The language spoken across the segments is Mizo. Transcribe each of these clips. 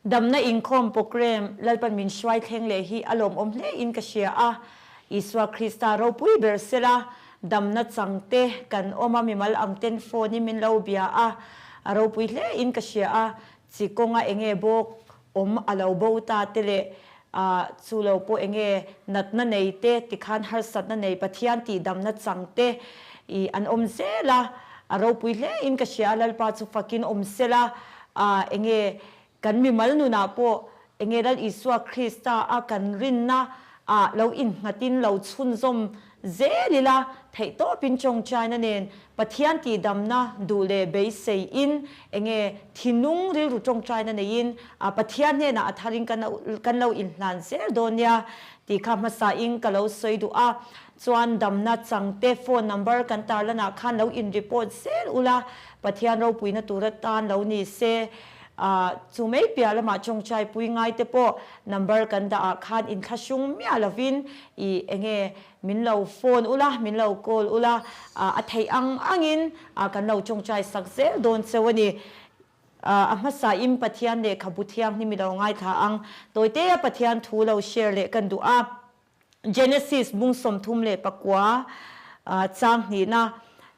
Damna inkhawm program Lalpan min hruai thleng leh hi a lawmawm hle in ka hria a. Isua Krista ropui ber sela, damna chang te kan awm a, mimal ang ten phone in min lo bia a, a ropui hle in ka hria a, chi kawnga enge bawk awm a lo bo ta te leh ah chu lo pawh enge natna nei te tikhan harsatna nei Pathian tih damna chang te i an awm zel a, a ropui hle in ka hria a, Lalpa chu fakin awm sela, ah enge kan mimal nunah pawh enge Lal Isua Krista a kan rinna ah lo innghatin lo chhunzawm zel ila, theihtawpin tawngtaina nen Pathian tihdamna duh leh beisei in enge thinlung rilru tawngtaina neiin Pathian hnenah a tharin kan lo inhlan zel dawn nia tih kha hmasa in ka lo sawi duh a. Chuan damna changte phone number kan tarlanah khan lo in report zel ula, Pathian ropuina tur atan lo ni se. Chu mai piah lamah tawngtai pui ngai te pawh number kan dah ah khan inthlahrung miah lovin i enge min lo phone ula, min lo call ula, a theih ang angin kan lo tawngtai sak zel dawn cheu a ni. A hmasa in Pathian lehkhabu thianghlim i lo ngaithla ang. Tawitea Pathian thu lo share leh kan duh a. Genesis bung 39 chang hnihna,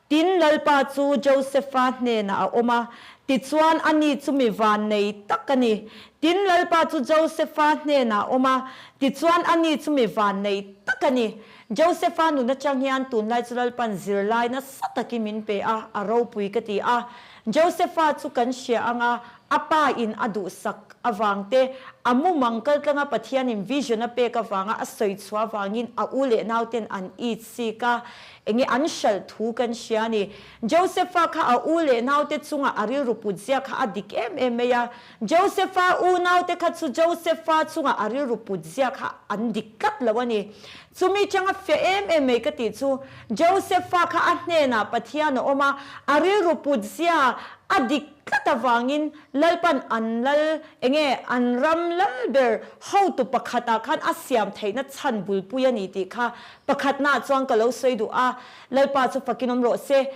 Tin, Lalpa chu Josefa hnenah a awm a, tichuan ani chu mi van nei tak a ni. Tin, Lalpa chu Josefa hnenah a awm a, tichuan ani chu mi van nei tak a ni. Josefa nun atang hian tunlai chu Lalpan zirlai nasa takin min pe a, a ropui ka ti a. Josefa chu kan hria ang a, A pa in a duhsak avang te, a mumang kaltlanga Pathianin vision a pek avanga a sawi chhuah avangin a u leh nau ten an it sik a, enge an hralh thu kan hria a ni. Josepha kha a u leh nau te chunga a rilru put zia kha a dik em em mai a. Josepha u nau te kha chu Josepha chunga a rilru put zia kha an dik tlat lo a ni. Chumi changa fiah em em mai ka tih chu, Josepha kha a hnenah Pathian a awm a, a rilru put zia a dik Tlat avangin Lalpan an lal, enge an ram lal ber hotu pakhatah khan a siam theihna chhan bulpui a ni tih kha pakhatnaah chuan ka lo sawi duh a, Lalpa chu fakin awm rawh se.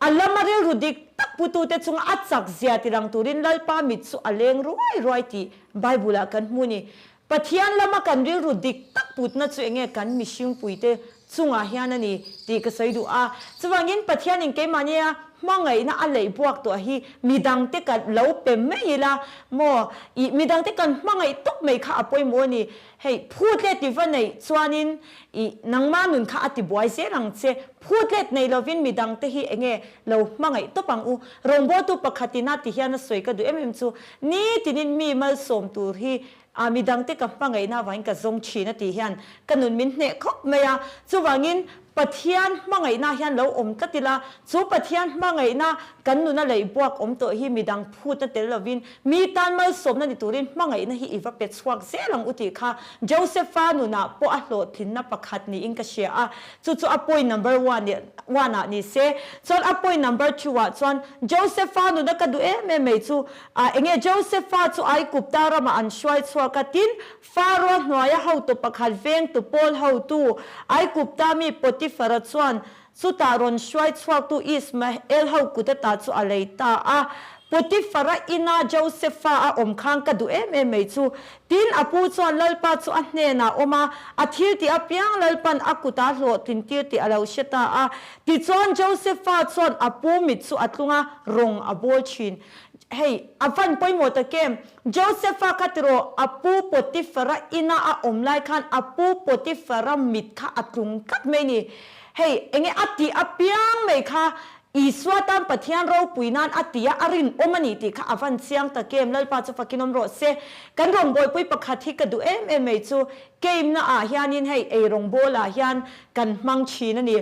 A lama rilru dik tak putute chunga a chak zia tirang turin Lalpa mit chu a leng ruai ruai tih Bible-ah kan hmu a ni. Pathian lama kan rilru dik tak putna chu enge kan mihringpuite chungah hian a ni tih ka sawi duh a. Chuvangin Pathianin keimahnia hmangaihna a leih buak tawh hi midangte kan lo pe mai ila maw? Ih, midangte kan hmangaih tawp mai kha a pawimawh a ni. Hei, phut let i va neih chuanin ih, nangma nun kha a ti buai zel ang che. Phut let nei lovin midangte hi enge lo hmangaih tawp ang u. Rawngbawltu pakhatin a ti hian a sawi ka duh em em chu, Nitinin mi malsawm tur hi a midangte ka hmangaihna avangin ka zawng thin a tih hian ka nun min hneh khawp mai a. Chuvangin Pathian hmangaihna hian lo awm tlat ila, chu Pathian hmangaihna kan nuna leih buak awm tawh hi midang phutna tel lovin mi tan malsawmna ni turin hmangaihna hi i va pe chhuak zel ang u tih kha Josepha nunah pawh a hlawhtlinna pakhat niin ka hria a. Chu chu a point number one one ah ni se. Chuan a point number two ah chuan Josepha nuna ka duh em em mai chu Ah, enge Josepha chu Aigupta ramah an hruai chhuak a, tin, Pharaoh hnuaia hotu pakhat vengtu pawl hotu, Aigupta mi Potiphara chuan chutah rawn hruai chhuaktu Ismael ho kut ata chu a lei ta a. Potiphara ina Josepha a awm khan ka duh em em mai chu. Tin, a pu chuan Lalpa chu a hnenah awm a, a thil tih apiang Lalpan a kutah hlawhtlin tir tih a lo hre ta a. Tichuan, Josepha chuan a pu mit chu a tlung a, rawng a bawl thin. Hei, a van pawimawh tak em? Josepha kha tiraw, a pu Potiphara ina a awm lai khan a pu Potiphara mit kha a tlung tlat mai ni. Hei, enge a tih apiang mai kha Isua tan Pathian ropui nan a ti a, a rinawm a ni tih kha a van chiang tak em? Lalpa chu fakin awm rawh se. Kan rawngbawlpui pakhat hi ka duh em em mai chu, game na ah hianin hei ei rawngbawlah ah hian kan hmang thin a ni.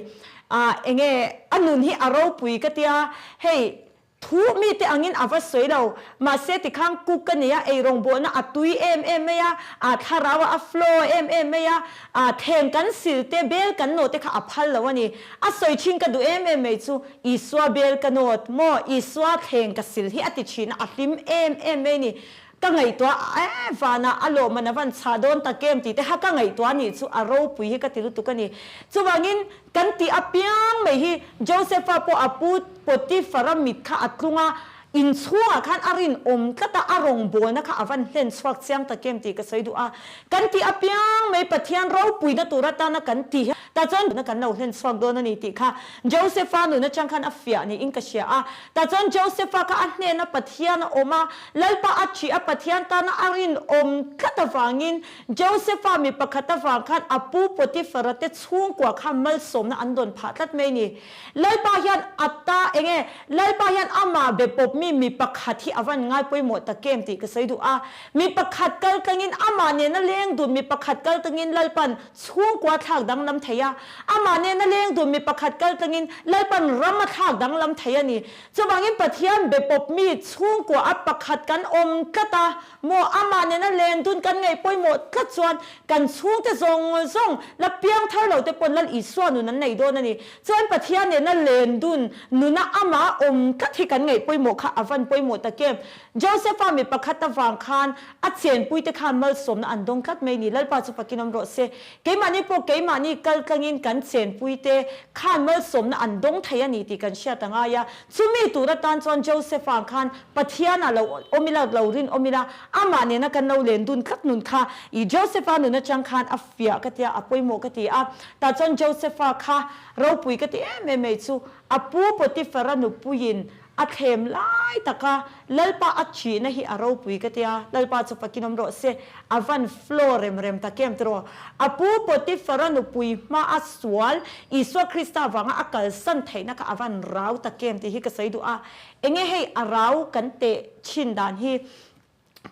Ah, enge a nun hi a ropui ka tia, hei Thu mite angin a va sawi lo. Mahse tikhang cook ka nei a, eirawng bawhna a tui em em mai a, a thlarau a flow em em mai a, a thleng kan sil te, bel kan nawh te kha a phal lo a ni. A sawi thin ka duh em em mai chu, Isua bel ka nawt maw, Isua thleng ka sil hi a ti thin a, a hlim em em mai a ni. Ka ngaihtuah a, eh, vanah a lawmman a van chhah dawn tak em tih te kha ka ngaihtuah a nih chu a ropui hi ka ti lutuk a ni. Chuvangin kan tih apiang mai hi Josepha pawh a pu Potiphara mit kha a tlung a, Inchhungah khan a rinawm tlat a, a rawngbawlna kha a van hlen chhuak chiang tak em tih ka sawi duh a. Kan tih apiang mai Pathian ropuina tur atana kan tih hi tah chuan kan lo hlen chhuak dawn a ni tih kha Josepha nun atang khan a fiah niin ka hria a. Tah chuan Josepha kha a hnena Pathian a awm a, Lalpa a ṭih a, Pathian tana a rinawm tlat avangin Josepha mi pakhat avang khan a pu Potiphara te chhungkua kha malsawmna an dawn phah tlat mai a ni. Lalpa hian a ta enge? Lalpa hian amah be pawp mi mi pakhat hi a van ngai pawimawh tak em tih ka sawi duh a. Mi pakhat kal tlangin amah nena leng dun mi pakhat kal tlangin Lalpan chhungkua thlak danglam thei a. Amah nena leng dun mi pakhat kal tlangin Lalpan ram a thlak danglam thei a ni. Chuvangin Pathian be pawp mi chhungkua a pakhat kan awm tlat a. Maw amah nena len dun kan ngaih pawimawh tlat chuan kan chhungte zawng zawng la piang thar lo te pawn Lal Isua nun an nei dawn a ni. Chuan Pathian nena len dun nuna amah awm tlat hi kan ngaih pawimawh kha a van pawimawh tak em. Josepha mi pakhat avang khan a chenpui te khan malsawmna an dawng tlat mai ni. Lalpa chu fakin awm rawh se. Keimahni pawh keimahni kal tlangin kan chenpui te khan malsawmna an dawng thei a ni tih kan hriat a ngai a. Chumi tur atan chuan Joseph-a khan Pathianah lo awm ila, lo rin awm ila, amah nena kan lo len dun tlat nun kha i Joseph-a nun atang khan a fiah ka tia, a pawimawh ka ti a. Tah chuan Joseph-a kha ropui ka ti em em mai chu a pu Potiphar-a nupuiin a thlem lai taka Lalpa a thihna hi a ropui ka tia, Lalpa chu fakin awm rawh se, a van flow rem rem tak em tiraw? A pu Potiphar-a nupui hma a sual Isua Krista vanga a kalsan theihna kha a van rau tak em tih hi ka sawi duh a. Enge hei a rau kan teh thin dan hi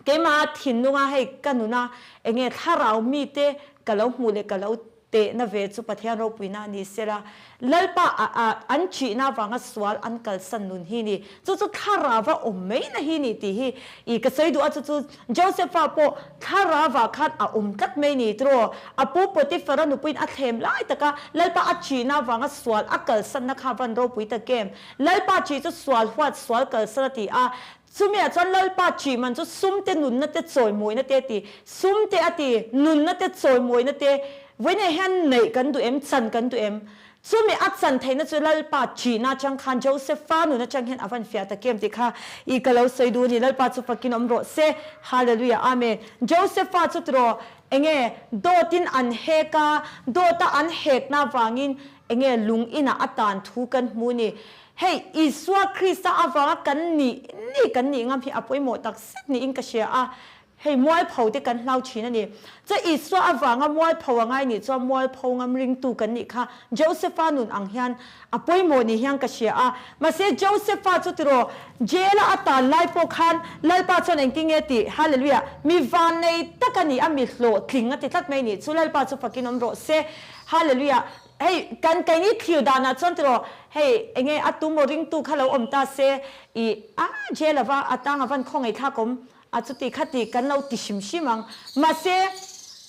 keimah thinlunga hei ka nuna enge thlarau mite ka lo hmuh leh ka lo Tehna ve chu Pathian ropuina a ni sela, Lalpa a an ṭihna avanga sual an kalsan nun hi ni. Chu chu thlarava awm mai na hi ni tih hi i ka sawi duh a, chu chu Josepha pawh thlarava khan a awm tlat mai ni tiraw? A pu Potiphara nupuiin a thlem lai taka Lalpa a ṭihna avanga sual a kalsanna kha van ropui tak em? Lalpa ṭih chu sual huat sual kalsan a ti a, Chumiah chuan Lalpa ṭih man chu sum te nunna te chawimawina te a ti. Sum te a ti, nunna te chawimawina te vawiinah hian neih kan duh em, chan kan duh em? Chumi a chan theihna chu Lalpa ṭihna aṭang khan Joseph-a nun aṭang hian a van fiah tak em tih kha i ka lo sawi duh a ni. Lalpa chu fakin awm rawh se. Hallelujah Amen. Joseph-a chu tiraw enge dawtin an hek a, dawta an hekna avangin enge lung inah a tan thu kan hmu a ni. Hei, Isua Krista avanga kan nih nih kan nih ngam hi a pawimawh tak zet niin ka hria a. Hei, mualpho te kan hlau thin a ni. Chuan Isua avanga mualpho a ngai nih chuan mualpho ngam ringtu kan nih kha Josepha nun ang hian a pawimawh ni hian ka hria a. Mahse, Josepha chu tiraw, jail a a tan lai pawh khan Lalpa chuan engtin nge tih? Hallelujah! Mi vannei tak a ni a, mi hlawhtling a ti tlat mai nih chu Lalpa chu fakin awm rawh se. Hallelujah! Hei, kan keini thlir danah chuan tiraw, hei enge a tu maw ringtu kha lo awm ta se, i a jail ava a tang avan khawngaih thlak awm a chuti kha ti kan lo ti hrim hrim ang. Mahse,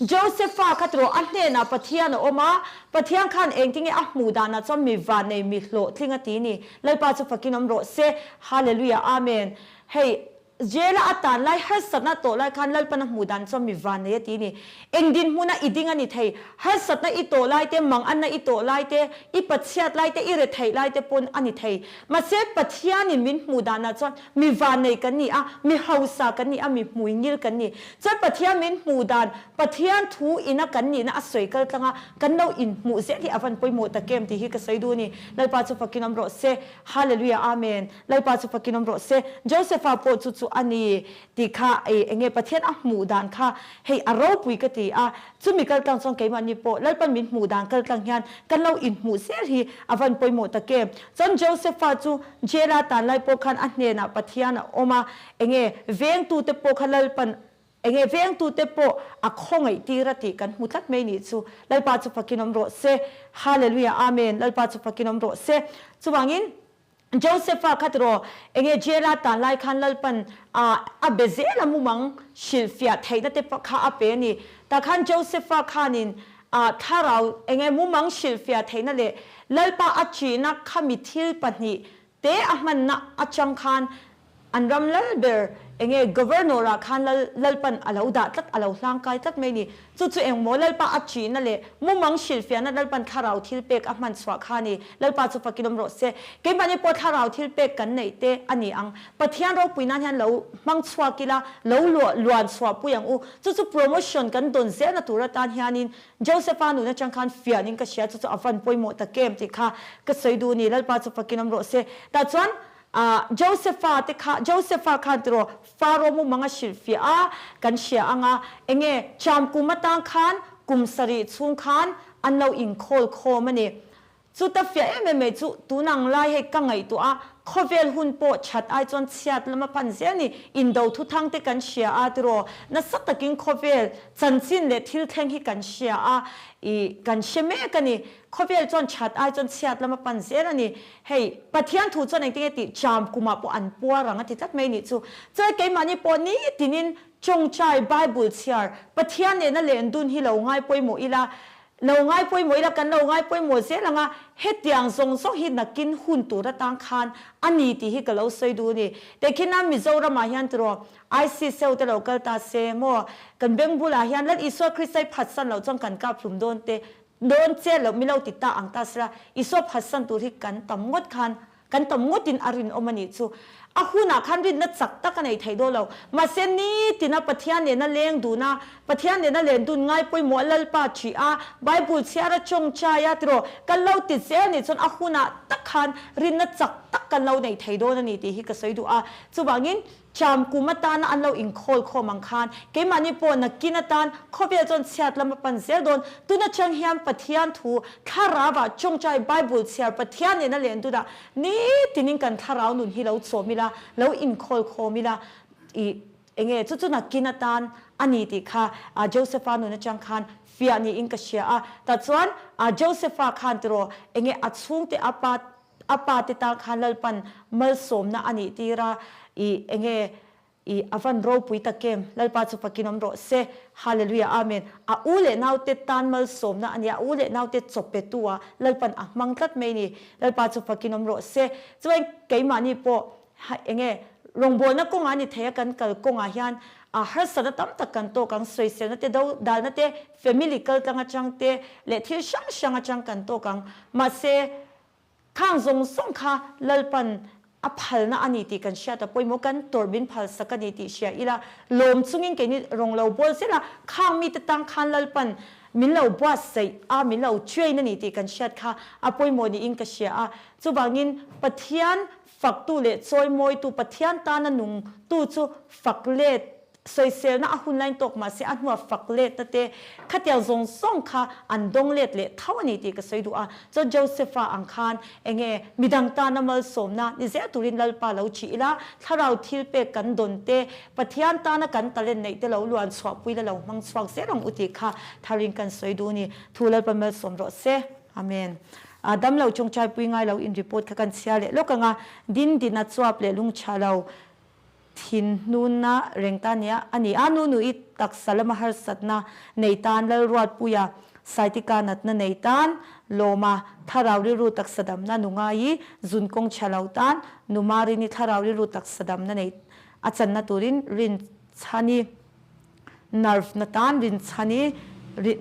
Josepha kha tiraw a hnenah Pathian a awm a, Pathian khan engtinge a hmuh danah chuan mi vannei mi hlawhtling a ti ni. Lalpa chu fakin awm rawh se. Hallelujah Amen. Hei. Jail-a a tan lai harsatna a tawh lai khan Lalpan a hmuh dan chuan mi vannei a ti ni. Eng dinhmuna i ding a ni thei. Harsatna i tawh lai te, manganna i tawh lai te, i pachhiat lai te, i retheih lai te pawn a ni thei. Mahse, Pathianin min hmuh danah chuan mi vannei kan ni a, mi hausa kan ni a, mi hmuingil kan ni. Chuan Pathian min hmuh dan, Pathian thu ina kan nihna a sawi kal tlang a, kan lo inhmuh zel hi a van pawimawh tak em tih hi ka sawi duh a ni. Lalpa chu fakin awm rawh se. Hallelujah Amen. Lalpa chu fakin awm rawh se. Josepha pawh chu chu a ni tih kha ei enge Pathian a hmuh dan kha hei a ropui ka ti a, chumi kal tlang chuan keimahni pawh Lalpan min hmuh dan kal tlang hian kan lo inhmuh zel hi a van pawimawh tak em. Chuan Josepha chu jail a tan lai pawh khan a hnenah Pathian a awm a, enge vengtute pawh kha Lalpan enge vengtute pawh a khawngaih tir a tih kan hmu tlat mai nih chu. Lalpa chu fakin awm rawh se. Hallelujah Amen. Lalpa chu fakin awm rawh se. Chuvangin. Josepha kha tiraw, enge jail a tan lai khan Lalpan a a be zel a mumang hrilhfiah theihna te kha a pe a ni. Tah khan Josepha khanin a thlarau enge mumang hrilhfiah theihna leh Lalpa a ṭihna khami thil pahnih te a hmanna atang khan. An ram lal ber enge Governor ah khan lal Lalpan a lo dah tlat a lo hlangkai tlat mai ni. Chu chu engmaw Lalpa a ṭihna leh mumang hrilhfiahna Lalpan thlarau thil pek a hman chhuah kha a ni. Lalpa chu fakin awm rawh se. Keimahni pawh thlarau thil pek kan neih te a ni ang. Pathian ropui nan hian lo hmang chhuak ila, lo luan chhuah pui ang u. Chu chu promotion kan dawn zelna tur atan hianin Joseph-a nun atang khan fianin ka hria chu chu a van pawimawh tak em tih kha ka sawi duh a ni. Lalpa chu fakin awm rawh se. Tah chuan Ah, Josepha te kha, Josepha khan tiraw Faro mumang a hrilhfiah a, kan hria ang a, enge cham kum atang khan kum sarih chhung khan an lo inkhawl khawm a ni. Chuta fiah em em mai chu tun ang lai hei ka ngaihtuah a, khawvel hun pawh that ai chuan chhiat lama pan zel ni, indo thuthang te kan hria a tiraw, nasa takin khawvel chanchin leh thil thleng hi kan hria a, ih kan hre mek a ni. Khawvel chuan that ai chuan chhiat lama pan zel a ni. Hei, Pathian thu chuan engtin nge tih cham kumah pawh an puar ang a ti tlat mai nih chu. Chuan keimahni pawh nitinin tawngtai, Bible chhiar, Pathian nena len dun hi lo ngai pawimawh ila, lo ngai pawimawh ila, kan lo ngai pawimawh zel ang a, hetiang zawng zawng hi nakin hun tur atang khan a ni tih hi ka lo sawi duh a ni. Tehkhin a Mizoramah hian tiraw ISIS ho te lo kal ta se maw, kan beng bulah hian Lal Isua Krista i phatsan loh chuan kan kap hlum dawn te Dawn che loh milo ti ta ang ta sela, Isua phatsan tur hi kan tam ngawt khan, kan tam ngawtin a rinawm a nih chu. A hunah khan rinna chak tak a nei thei dawn lo. Mahse nitina Pathian nena leng dun a, Pathian nena len dun ngai pawimawh a Lalpa ṭih a, Bible chhiar a tawngtai a tiraw, kan lo ti zel nih chuan a hunah tak khan rinna chak tak kan lo nei thei dawn a ni tih hi ka sawi duh a. Chuvangin Cham kum atana an lo inkhawl khawm ang khan keimahni pawh nakin atan khawvel chuan chhiat lam a pan zel dawn. Tun atang hian Pathian thu thlarauah tawngtai Bible chhiar Pathian nena len dunah nitinin kan thlarau nun hi lo chawm ila, lo inkhawl khawm ila i enge chu chu nakin atan a ni tih kha Josepha nun atang khan fiah niin ka hria a. Tah chuan Josepha khan tiraw enge a chhungte a pa A pa te tan khan Lalpan malsawmna a nih tir a, i enge i a van ropui tak em, Lalpa chu fakin awm rawh se, Hallelujah Amen. A u leh naute tan malsawmna a ni a, a u leh naute chawp pe tu ah Lalpan a hmang tlat mai ni, Lalpa chu fakin awm rawh se. Chuan keimahni pawh enge rawngbawlna kawngah a ni thei a, kan kal kawngah hian a harsatna tam tak kan tawk ang, sawiselna te, do dalna te, family kaltlang atang te leh thil hrang hrang atang kan tawk ang, mahse Khang zawng zawng kha Lalpan a phalna a ni tih kan hriat a pawimawh, kan tawrh min phalsak a ni tih hria ila, lawm chungin keini rawng lo bawl zel a, khang mite tang khan Lalpan min lo buatsaih a, min lo train a ni tih kan hriat kha a pawimawh niin ka hria a. Chuvangin Pathian faktu leh chawimawitu, Pathian tana nungtu chu fak let Sawiselna a hun lain tawk mahse a hnua fak letna te khatiang zawng zawng kha an dawng let leh tho a ni tih ka sawi duh a. Chuan Josepha ang khan enge midang tana malsawmna ni zel turin Lalpa lo chih ila, thlarau thil pek kan dawn te, Pathian tana kan talent neih te lo luan chhuahpui la lo hmang chhuak zel ang u tih kha tharin kan sawi duh a ni. Thu Lalpa malsawm rawh se. Amen. A damlo tawngtaipui ngai lo in report kha kan chhiar leh lawk ang a, din dina chuap leh lungchha lo Thinhnunna reng ta nia a ni a, Nunui taksa lama harsatna nei tan Lalruatpuia Saitika natna nei tan Lawma thlarau rilru taksa damna nu ngai zun kawng chhia lo tan Nu Marini thlarau rilru taksa damna nei a channa turin rinchhani Nerve na tan rinchhani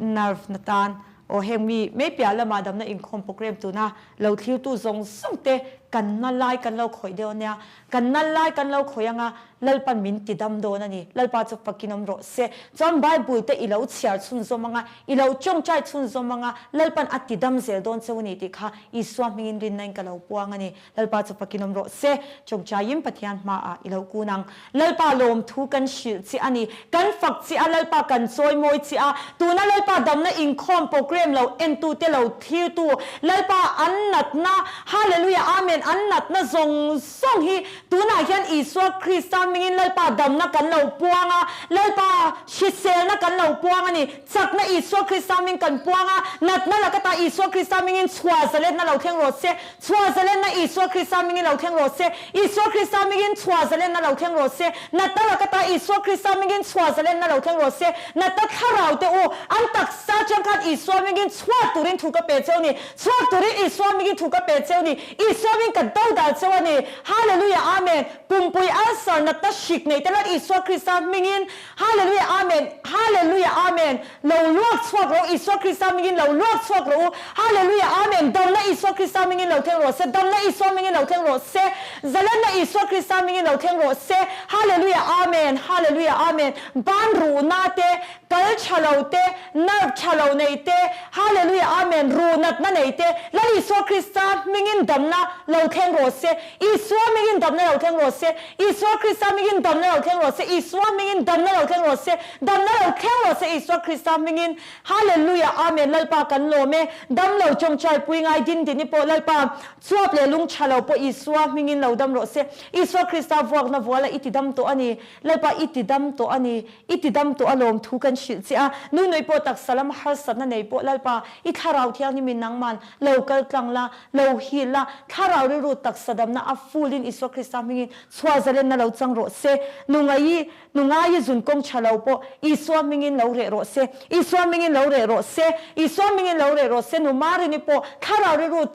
nerve na tan aw heng mi mai piah lama damna inkhawm program tuna lo thlirtu zawng zawng te kan na lai kan lo khawih deuh ania kan na lai kan lo khawih anga Lalpan min ti dam dawn a ni Lalpa chu fakin awm rawh se chuan Bible te i lo chhiar chhunzawm anga i lo tawngtai chhunzawm anga Lalpan a ti dam zel dawn cheu a ni tih kha Isua hmingin rinna in ka lo puang a ni. Lalpa chu fakin awm rawh se, chawngchaiin Pathian hmaah i lo kun ang. Lalpa lawmthu kan hrilh che a ni. Kan fak che a, Lalpa kan chawimawi che a. Tuna Lalpa damna inkhawm program lo entute lo thlirtu, Lalpa an natna, Hallelujah Amen, an natna zawng zawng hi tunah hian Isua Krista hmingin Lalpa damna kan lo puang a, Lalpa hriselna kan lo puang a ni. Chakna Isua Krista hming kan puang a, natna lakata Isua Krista hmingin chhuah zalenna lo thleng rawh se. Chhuah zalenna Isua Krista hmingin lo thleng rawh se. Isua Krista hmingin chhuah zalenna lo thleng rawh se. Natna lakata Isua Krista hmingin chhuah zalenna lo thleng rawh se. Natna thlarau te u, an taksa atang khan Isua hmingin chhuak turin thu ka pe cheu ni. Chhuak turin Isua hmingin thu ka pe cheu ni. Isua hmingin. hmingin ka dodal cheu a ni. Hallelujah Amen. Pumpui ulcer natna hrik nei te Lal Isua Krista hmingin Hallelujah Amen Hallelujah Amen Lo luak chhuak rawh u Isua Krista hmingin lo luak chhuak rawh u Hallelujah Amen Damna Isua Krista hmingin lo thleng rawh se Damna Isua hmingin lo thleng rawh se Zalenna Isua Krista hmingin lo thleng rawh se Hallelujah Amen Hallelujah Amen Ban ruhna te Kal tha lo te, nerve tha lo nei te, Hallelujah Amen, ruh natna nei te, Lal Isua Krista hmingin damna lo thleng rawh se, Isua hmingin damna lo thleng rawh se, Isua Krista hmingin damna lo thleng rawh se, Isua hmingin damna lo thleng rawh se, damna lo thleng rawh se Isua Krista hmingin, Hallelujah Amen, Lalpa kan lawm e, dam lo tawngtai pui ngai din dini pawh Lalpa chuap leh lung tha lo pawh Isua hmingin lo dam rawh se, Isua Krista vuakna vuala i ti dam tawh a ni, Lalpa i ti dam tawh a ni. I ti dam tawh alawm thu kan hrilh che a, nunui pawh taksa lam harsatna nei pawh Lalpa, i thlarau thianghlim in nangman lo kal tlang la, lo hil la, thlarau rilru taksa damna a full in Isua Krista hmingin chhuah zalenna lo chang rawh se. Nungai, nungai zun kawng tha lo pawh Isua hmingin lo reh rawh se, Isua hmingin lo reh rawh se, Isua hmingin lo reh rawh se, nu Marini pawh thlarau rilru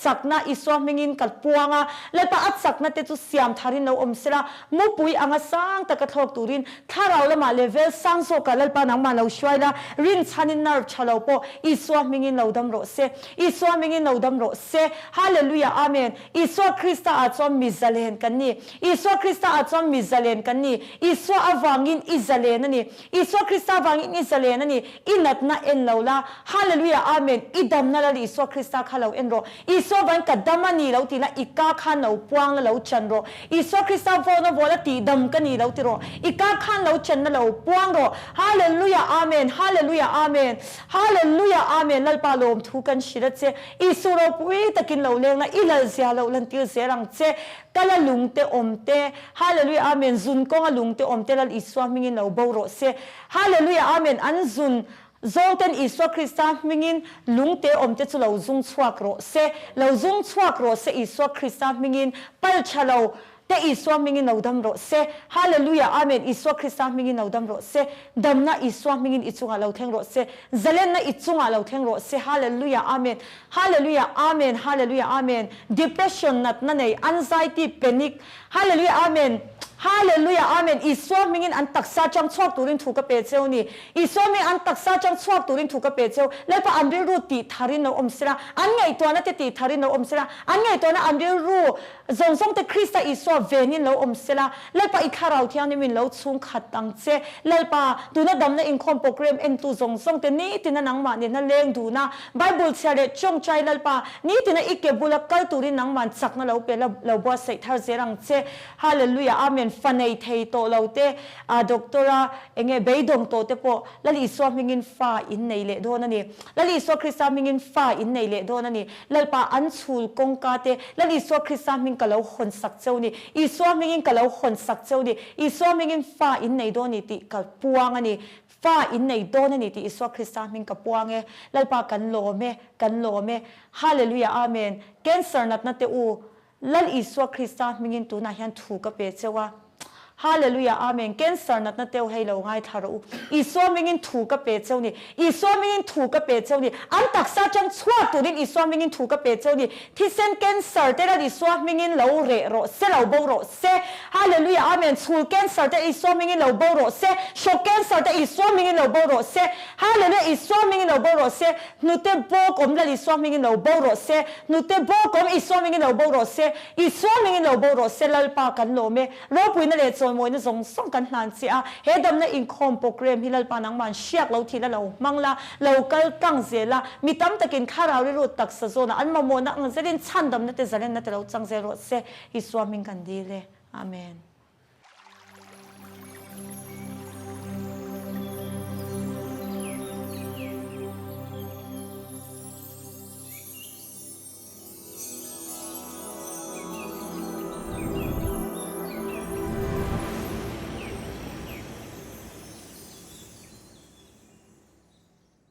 chakna Isua hmingin ka puang a, Lalpa a chakna te chu siam tharin lo awm sela, Mupui anga sang taka thlawk turin thlarau lamah level sang zawkah Lalpa nangmah lo hruai la, rinchhanin nerve tha lo pawh Isua hmingin lo dam rawh se. Isua hmingin lo dam rawh se. Hallelujah Amen. Isua Krista ah chuan mi zalen kan ni. Isua Krista ah chuan mi zalen kan ni. Isua avangin i zalen a ni. Isua Krista avangin i zalen a ni. I natna en lo la. Hallelujah Amen. I damna Lal Isua Krista kha lo en rawh. Isua vangin ka dam a ni lo ti la, i ka khan lo puang la lo chan rawh. Isua Krista vawna vawl a tih dam ka ni lo ti rawh. I ka khan lo chan la lo puang rawh. Hallelujah Amen Hallelujah Amen Hallelujah Amen Lalpa lawmthu kan hrilh a che. Isu ropui takin lo leng la, i lal zia loh lantir zel ang che. Kala lungte awm te Hallelujah Amen Zun kawnga lungte awm te Lal Isua hmingin lo bo rawh se. Hallelujah Amen An zun Zawngten Isua Krista hmingin lungte awmte chu lo zung chhuak rawh se, lo zung chhuak rawh se Isua Krista hmingin, pal tha lo te Isua hmingin lo dam rawh se, Hallelujah Amen Isua Krista hmingin lo dam rawh se, damna Isua hmingin i chungah lo thleng rawh se, zalenna i chungah lo thleng rawh se, Hallelujah Amen Hallelujah Amen Hallelujah Amen Depression natna nei anxiety panic Hallelujah Amen Hallelujah Amen Isua hmingin an taksa chang chhuak turin thu ka pe cheu ni Isua hming an taksa chang chhuak turin thu ka pe cheu Lalpa an rilru tih tharin lo awm sela an ngaihtuahna te tih tharin lo awm sela an ngaihtuahna an rilru zawng zawng te Krista Isua venin lo awm sela Lalpa i thlarau thianghlim in lo chhung khat ang che Lalpa tuna damna inkhawm program entu zawng zawng te nitina nangmah nena leng duhna Bible chhiar leh tawngtai Lalpa, nitina i ke bula kal turin nangman chakna lo pe la, lo buatsaih thar zel ang che. Hallelujah Amen Fa nei thei tawh lo te, a doctor a enge beidawng tawh te pawh Lal Isua hmingin fa in nei leh dawn a ni. Lal Isua Krista hmingin fa in nei leh dawn a ni. Lalpa an chhul kawngka te Lal Isua Krista hming ka lo hawn sak cheu ni. Isua hmingin ka lo hawn sak cheu ni. Isua hmingin fa in nei dawn ni tih ka puang a ni. Fa in nei dawn a ni tih Isua Krista hming ka puang e. Lalpa kan lawm e, kan lawm e. Hallelujah Amen. Cancer natna te u, Lal Isua Krista hmingin tunah hian thu ka pe cheu a. Hallelujah Amen. Cancer natna teu hei lo ngaithla rawh u. Isua hmingin thu ka pe cheu ni. Isua hmingin thu ka pe cheu ni. An taksa atang chhuak turin Isua hmingin thu ka pe cheu ni. Thisen cancer te Lal Isua hmingin lo reh rawh se, lo bo rawh se. Hallelujah Amen Chhul cancer te Isua hmingin lo bo rawh se Hrawk cancer te Isua hmingin lo bo rawh se Hallelujah Isua hmingin lo bo rawh se Hnute bawk awm Lal Isua hmingin lo bo rawh se Hnute bawk awm Isua hmingin lo bo rawh se Isua hmingin lo bo rawh se Lalpa kan lawm e Ropuina leh chawimawina zawng zawng kan hlan che a He damna inkhawm program hi Lalpa nangman hriak lo thil a lo hmang la lo kal tlang zel a mi tam takin thlarau rilru taksa zawnah an mamawhna ang zelin chhandamna te zalenna te lo chang zel rawh se Isua hming kan dil e. Amen.